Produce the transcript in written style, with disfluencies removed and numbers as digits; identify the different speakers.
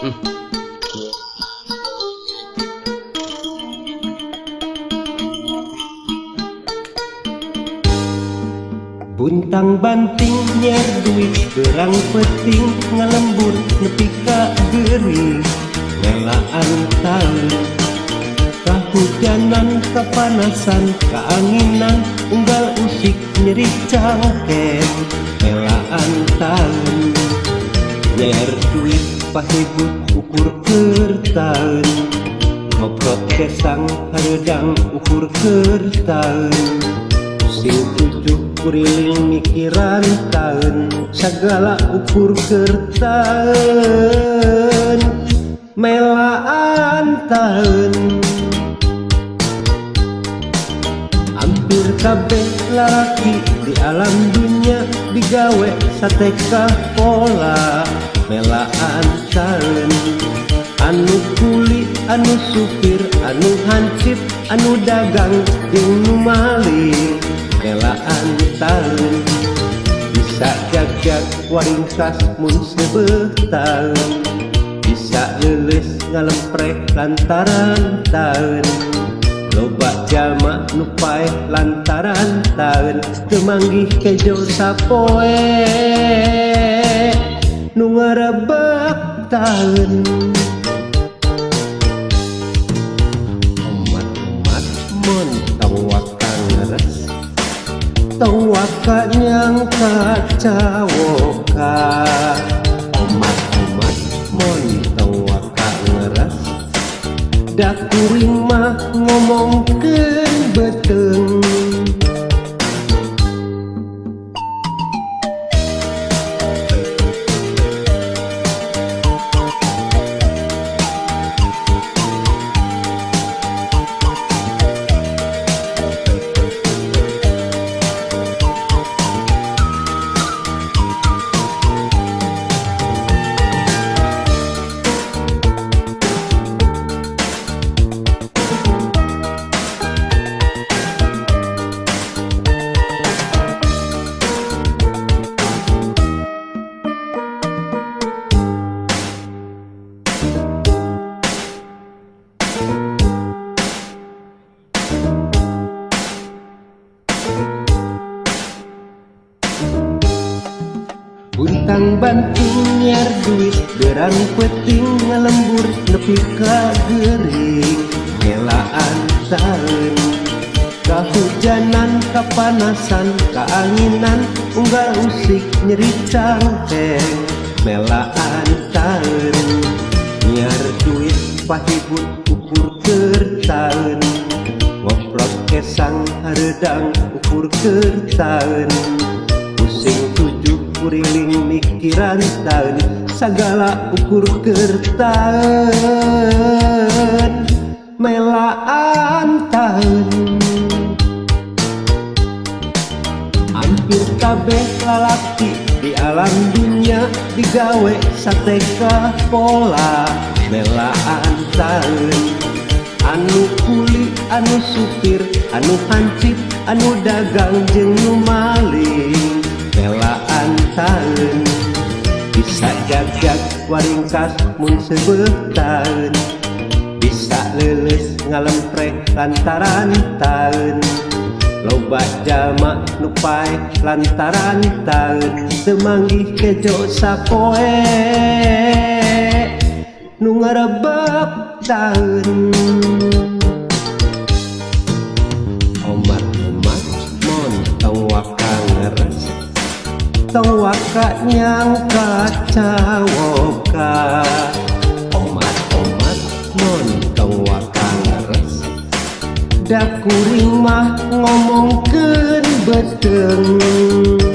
Speaker 1: Buntang banting nyer duit berang peting ngalembur nepi ka gering melaan taun kahujanan kapanasan kaanginan unggal usik nyeri cangkem melaan taun nyer duit pahibut ukur keur taun ngoprot kesang hareudang ukur keur taun sing tujuh kuriling mikiran taun sagala ukur keur taun melaan taun hampir kabeh lalaki di alam dunia digawe sateka pola melaan taun anu kuli anu supir anu hansip anu dagang jeung nu maling melaan taun bisa jagjag waringkas mun seubeuh taun bisa leuleus ngalempreh lantaran taun loba jalma nu paeh lantaran taun teu manggih kejo sapoe nu ngarebek taun. Omat-omat mun tong waka ngeres tong waka nyangka cawoka. Omat-omat mun tong waka ngeres da kuring mah ngomongkeun beuteung. Buntang banting nyer duit berang peting ngalembur nepi ka gering melaan taun kahujanan kapanasan kaanginan unggal usik nyeri cangkeng melaan taun nyer duit pahibut ukur keur taun ngoprot kesang hareudang ukur keur taun pusing tujuh kuriling mikiran taun sagala ukur keur taun melaan taun hampir kabeh lalaki di alam dunia digawe sateka pola melaan taun anu kuli anu supir anu hansip anu dagang jeung nu maling melaan taun bisa jagjag waringkas mun seubeuh taun bisa leuleus ngalempreh lantaran taun loba jalma nu paeh lantaran taun teu manggih kejo sapoe nu ngarebek taun. Omat-omat mun tong waka ngeres tong waka nyangka cawoka. Omat-omat mun tong waka ngeres da kuring mah ngomongkeun beuteung.